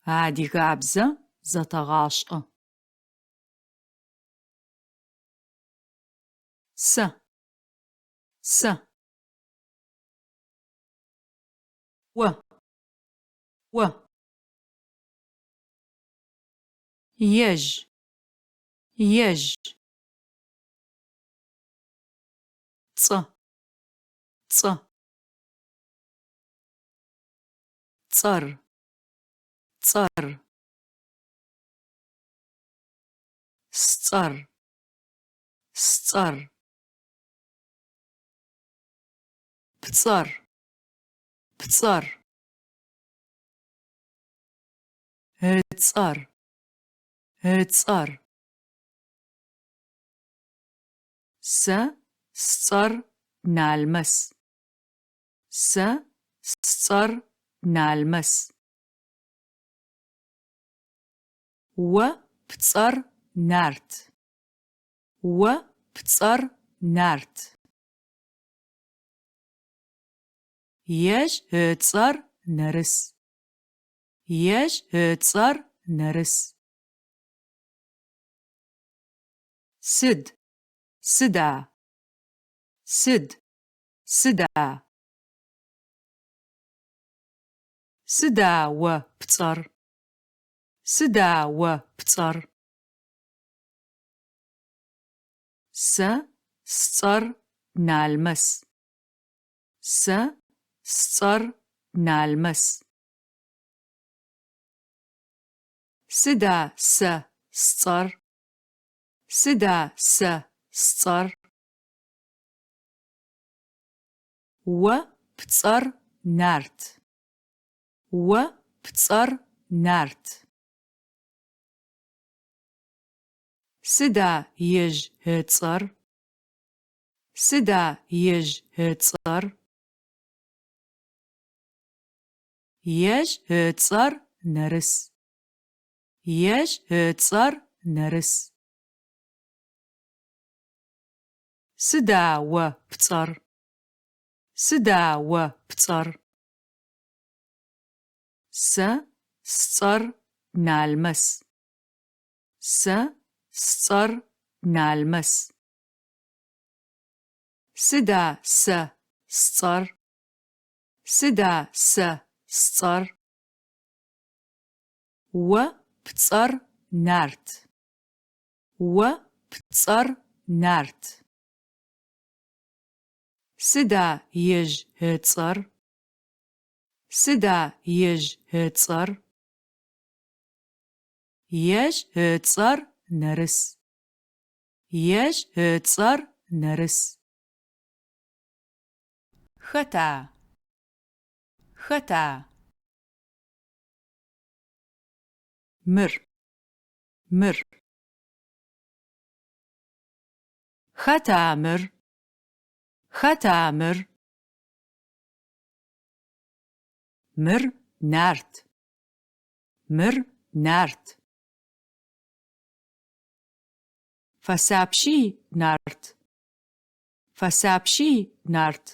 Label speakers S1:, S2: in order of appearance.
S1: Адыгабзэ зэтэгъашӏэ. Сэ. Сэ. О. О. Ежь. Ежь. Цӏэ. Цӏэ. Цӏэр. Цӏэр. Сцӏэр. Сцӏэр. Пцӏэр. Пцӏэр. Ыцӏэр. Ыцӏэр. Сэ сцӏэр Налмэс. Сэ сцӏэр Налмэс. О пцӏэр Нарт. О пцӏэр Нарт. Ежь ыцӏэр Нэрыс. Ежь ыцӏэр Нэрыс. Сыд? Сыда? Сыд? Сыда? Сыда о пцӏэр? Сыда о пцӏэр? Сэ сцӏэр Налмэс. Сэ сцӏэр Налмэс. Сыда сэ сцӏэр? Сыда сэ сцӏэр? О пцӏэр Нарт. О пцӏэр Нарт. Сыда ежь ыцӏэр? Сыда ежь ыцӏэр? Ежь ыцӏэр Нэрыс. Ежь ыцӏэр Нэрыс. Сыда о пцӏэр? Сыда о пцӏэр? Сэ сцӏэр Налмэс. Сэ сцӏэр Налмэс. Сыда сэ сцӏэр? Сыда сэ сцӏэр? О пцӏэр Нарт. О пцӏэр Нарт. Сыда ежь ыцӏэр? Сыда ежь ыцӏэр? Ежь ыцӏэр Нэрыс. Ежь ыцӏэр Нэрыс.
S2: Хэта? Хэта?
S1: Мыр. Мыр. Хэта мыр? Хэта мыр? Мыр Нарт. Мыр Нарт. Фэсапщи, Нарт. Фэсапщи, Нарт.